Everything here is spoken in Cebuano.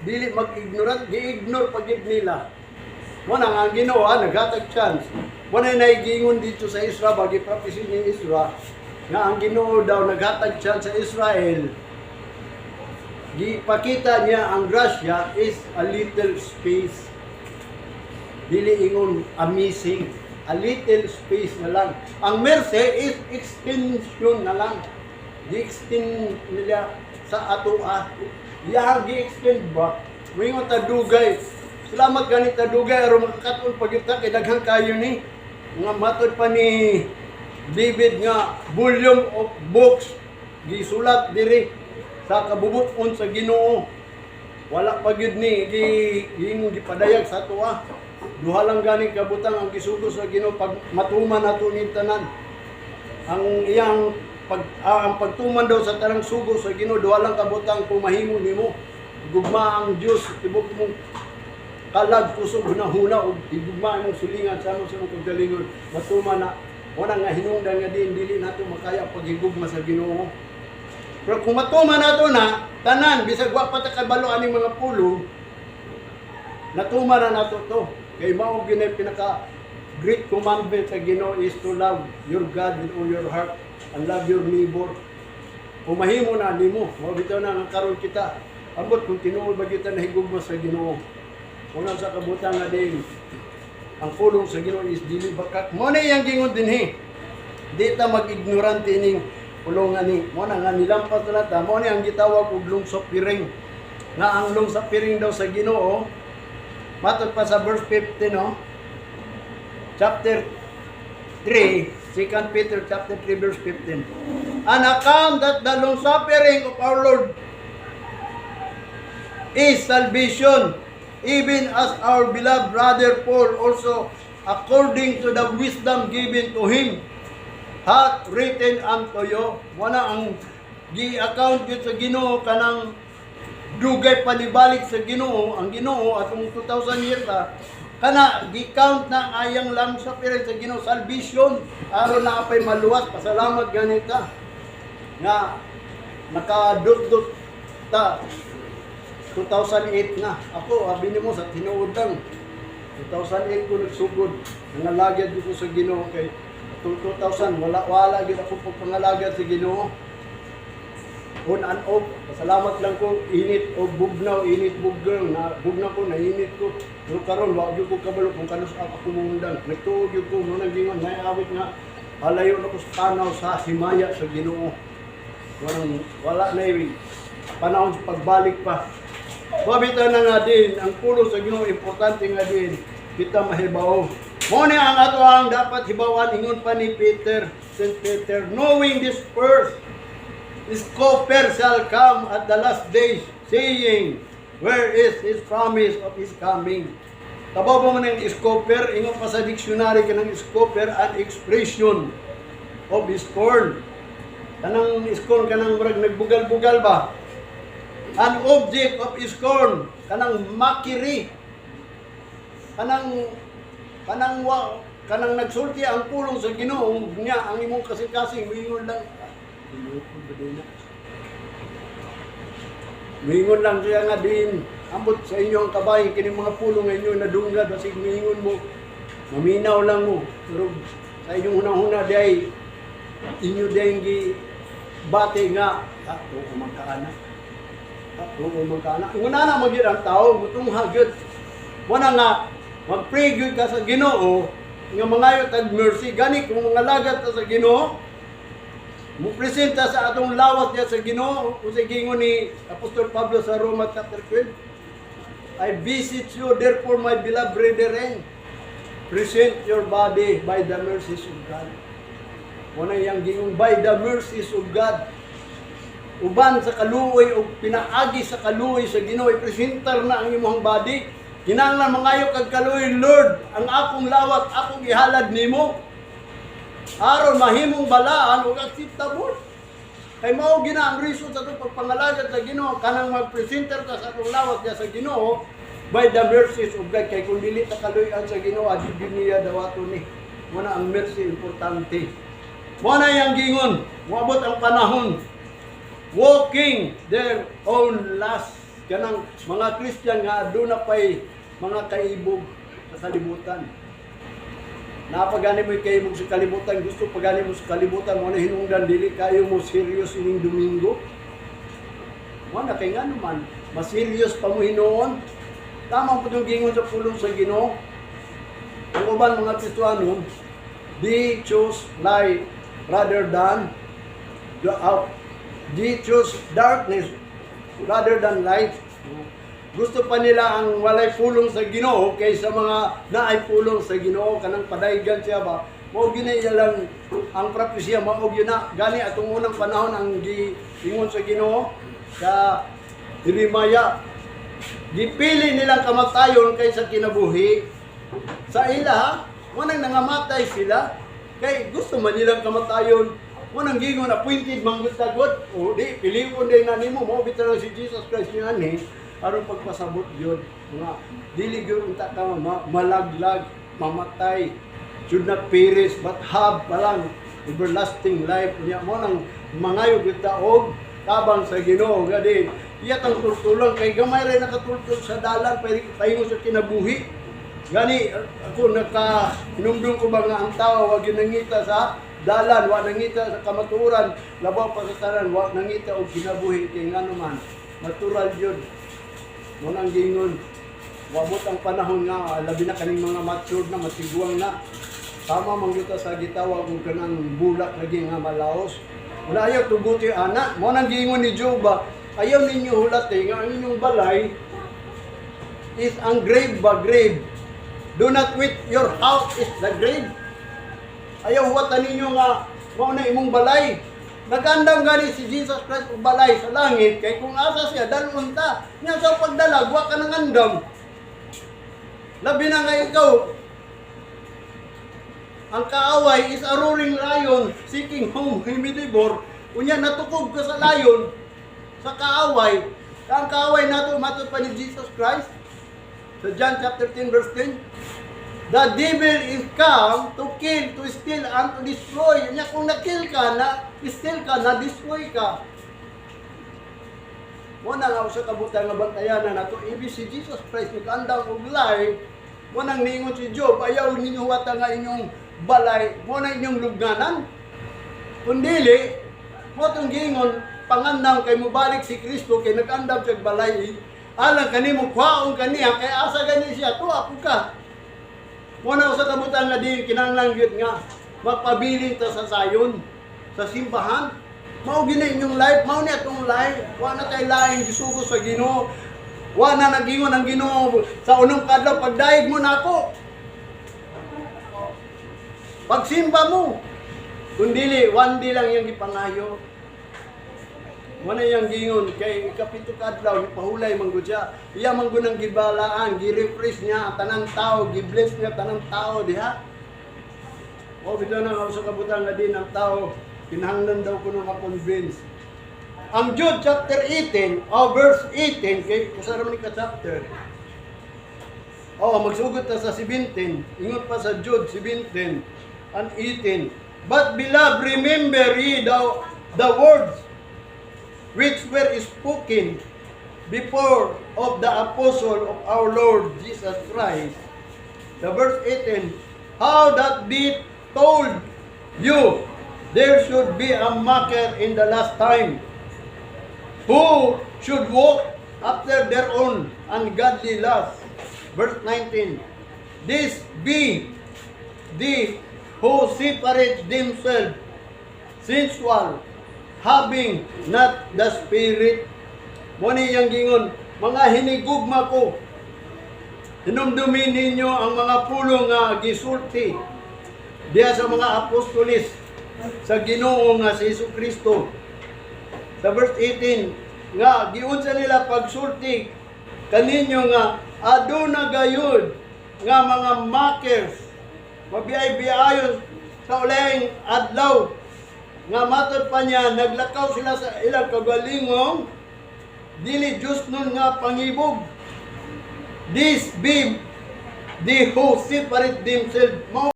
Dili mag-ignorant, gi-ignore pa gyud nila. Mo na nga ang Ginoo naghatag chance. Mo na naigingon dito sa Israel, bagi prophecy ni Israel, nga ang Ginoo daw naghatag chance sa Israel. Gipakita niya ang grasya is a little space. Dili ingon amazing. A little space na lang. Ang mercy is extension na lang. Gi-extend nila sa ato. Iyang gi-extend ba? Muingon ta dugay. Salamat ganit ta dugay aron makakaton pa gyud ta kay daghan kayo ni nga matod pa ni David nga volume of books gisulat diri sa kabubut-on sa Ginoo. Wala pa gyud ni gi giingon gipadayag sa ato. Duha lang gani kabutang ang gisugo sa Ginoo pag matuman nato ni tanan. Ang iyang ang pagtuman daw sa tanang sugo sa Ginoo, duha lang kabutang kung mahimo nimo. Gugma ang Dios tibok mong kalag, kusog, hunahuna ug higugma imong silingan sa imong kaugalingon. Matuman na wala nga hinungdan nga din dili nato makaya paghigugma sa Ginoo. Pero kung matuman nato na tanan, bisag wa pa ta kabalo aning mga pulong, natuman na nato to. Kay mao gyud nay pinaka great commandment sa Ginoo is to love your God with all your heart and love your neighbor. Kung mahimo na nimo, mao bitaw na nga karon kita. Ambot kung tinuod ba kita nahigugma sa Ginoo. Una sa kabutang nga din, ang pulong sa Ginoo is dili bakak. Mo na iyang gingon dinhi. Di ta mag-ignorante ning pulongan ni. Mo na nga nilampas na ta. Mo na ang gitawag og long suffering. Nga ang long suffering daw sa Ginoo, matod pa sa verse 15, no? Chapter 3, 2 Peter chapter 3 verse 15. "And account that the long suffering of our Lord is salvation, even as our beloved brother Paul also, according to the wisdom given to him, hath written unto you." Wala ang gi-account yun sa Ginoo kanang dugay panibalik sa Ginoo, ang Ginoo atong 2,000 years kana gi-count na ang ayang long suffering sa Ginoo salvation aron na apay maluwas. Pasalamat ganita nga nakadutdut ta 2008 na. Ako, abi nimo sa tinuod lang. 2008 ko nagsugod. Nangalagad ko sa Ginoo kay atong 2000 wala wala gyud ako pagpangalagad sa Ginoo. On and off. Pasalamat lang ko init o bugnaw, init bugnaw na bugnaw ko, nainit ko. Pero karon wa gyud ko kabalo kung kanus ako mundang. Nagtuo gyud ko mo nang gingon naawit nga halayo na ko sa tanaw sa himaya sa Ginoo. Walang wala na panahon sa pagbalik pa. Babita na nga din, ang pulong sa Ginoo importante nga din kita mahibaw. Mo ni ang ato ang dapat hibawan, ingon pa ni Peter, St. Peter, "Knowing this first, scoffers shall come at the last days, saying, 'Where is his promise of his coming?'" Kabaw ba mo ng scoffer? Ingon pa sa dictionary kanang scoffer, an expression of scorn. Kanang scorn, kanang murag nagbugal-bugal ba? An object of scorn, kanang mockery. Kanang nagsulti ang pulong sa Ginoo niya ang imong kasing-kasing moingon lang, "Ah, tinuod ba din na?" Moingon lang siya nga din ambot sa inyo ang kabahin kini mga pulong nga inyo nadunggan, basig moingon mo maminaw lang mo pero sa inyong hunahuna day inyo din gi bati nga, "Ah, oo man kaana, ah, oo man kaana." Ingon na magyud ang tao mutungha gyud. Wala nga mag-pray gyud ka sa Ginoo nga mangayo tag mercy gani kung mga lagat ta sa Ginoo, mo presenta sa atong lawas niya sa Ginoo kung sa gingon ni Apostol Pablo sa Roma chapter 12, "I beseech you therefore, my beloved brethren, present your body by the mercies of God." Muna yang gingon by the mercies of God. Uban sa kaluoy o pinaagi sa kaluoy sa Ginoo, ipresentar na ang imong body. Kinahanglan mangayo kag kaluoy, "Lord, ang akong lawas akong ihalad nimo aron mahimong balaan ug acceptable." Kay mao gina ang reason sa atong pagpangalagad sa Ginoo, kanang magpresenter ta sa atong lawas diya sa Ginoo by the mercies of God, kay kung dili ta kaluoyan sa Ginoo, adi gyud niya dawaton ni. Muna ang mercy importante. Mo na yang gingon, moabot ang panahon walking their own lust. Kanang mga Christian nga aduna pay mga kaibog sa kalibutan. Napagani mo kaibog sa kalibutan, gusto pagani mo sa kalibutan, mo na hinungdan dili kayo mo serious ining Domingo. Mo na kay ngano man, mas serious pa mo hinuon. Tama po itong gingon sa pulong sa Ginoo. Ang uban mga Kristiyano, they choose light rather than they choose darkness rather than light. Gusto pa nila ang walay pulong sa Ginoo kaysa mga naay pulong sa Ginoo, kanang padaygan siya ba. Mao gini lang ang propesya, mao gyud na gani atong unang panahon ang giingon sa Ginoo sa Jeremiah. Gipili nilang kamatayon kaysa kinabuhi. Sa ila, mo nang nangamatay sila kay gusto man nilang kamatayon. Mo nang gingon, appointed man gud ta God. O di pilion din na nimo, mao bitaw si Jesus Christ niya ani aron pagpasabot yun mga dili gyud unta ka malaglag, mamatay, should not perish but have palang everlasting life niya. Mo nang mangayo gyud ta og tabang sa Ginoo nga di iya tang tultulan kay gamay ra nakatultol sa dalan paingon sa kinabuhi. Gani ako naka hinumdum ko ba nga ang tao wa gyud nangita sa dalan, wa nangita sa kamatuoran, labaw pa sa tanan wa nangita og kinabuhi, kay ngano man natural gyud. Mo nang gingon, wabot ang panahon nga labi na kaning mga mature na, matiguang na. Tama man gyud ta sa gitawag og kanang bulak lagi nga malaos. Wala, ayaw tuguti ana. Mo nang giingon ni Job ba, ayaw ninyo hulate nga ang inyong balay is ang grave ba, grave. Do not wit your house is the grave. Ayaw huwatan ninyo nga mao na imong balay. Nagandam gani si Jesus Christ og balay sa langit kay kung asa siya dalon ta. Nya sa pagdalag wa ka nangandam. Labi na nga ikaw, ang kaaway is a roaring lion seeking whom he may devour. Unya natukob ka sa lion, sa kaaway. Ang kaaway nato matod pa ni Jesus Christ. Sa John chapter 10 verse 10. The devil is come to kill, to steal, and to destroy. Unya kung na-kill ka, na steal ka, na destroy ka. Mo na nga usa ka butang nga bantayan na nato, ibig si Jesus Christ nagandam og life. Mo nang niingon si Job, ayaw ninyo huwata nga inyong balay, mo na inyong lubnganan. Kung dili, mo tong giingon, pangandam kay mobalik si Kristo kay nagandam siya og balay. Alang kanimo kwaon kaniya kay asa gani siya, tuwa pud ka. Mo na usa ka butang nga di kinahanglan gyud nga magpabilin ta sa sayon sa simbahan. Mao gini inyong life, mao ni atong life. Wa na kay laing gisugo sa Ginoo. Wa na nagingon ang Ginoo sa unong kadlaw, pagdayeg mo nako. Pagsimba mo. Kung dili, one day lang yung gipangayo. Wala yang gingon kay ikapito ka adlaw pahulay man gud siya. Iya man gud ang gibalaan, gi-refresh niya tanang tao, gi-bless niya tanang tao diha. O bitaw na nga sa kabutang nga din ang tao kinahanglan daw kuno ma-convince. Ang Jude chapter 18, oh, verse 18, kay usa ra man ni ka chapter. Oh, magsugod ta sa 17, ingon pa sa Jude 17 and 18. "But beloved, remember ye the words which were spoken before of the apostle of our Lord Jesus Christ." The verse 18, "How that they told you there should be a mocker in the last time, who should walk after their own ungodly lusts." Verse 19, "This be the who separate themselves sensual, having not the Spirit." Mo ni iyang gingon, "Mga hinigugma ko, hinumdumin ninyo ang mga pulong nga gisulti diha sa mga apostolis sa Ginoo nga si Hesus Kristo." Sa verse 18, nga giunsa nila pagsulti kaninyo nga aduna gayud nga mga mockers mabiyay-biyayon sa ulahing adlaw, nga matod pa niya naglakaw sila sa ilang kagalingong dili Diyos nun nga pangibog. "This be the who separate themselves." Mao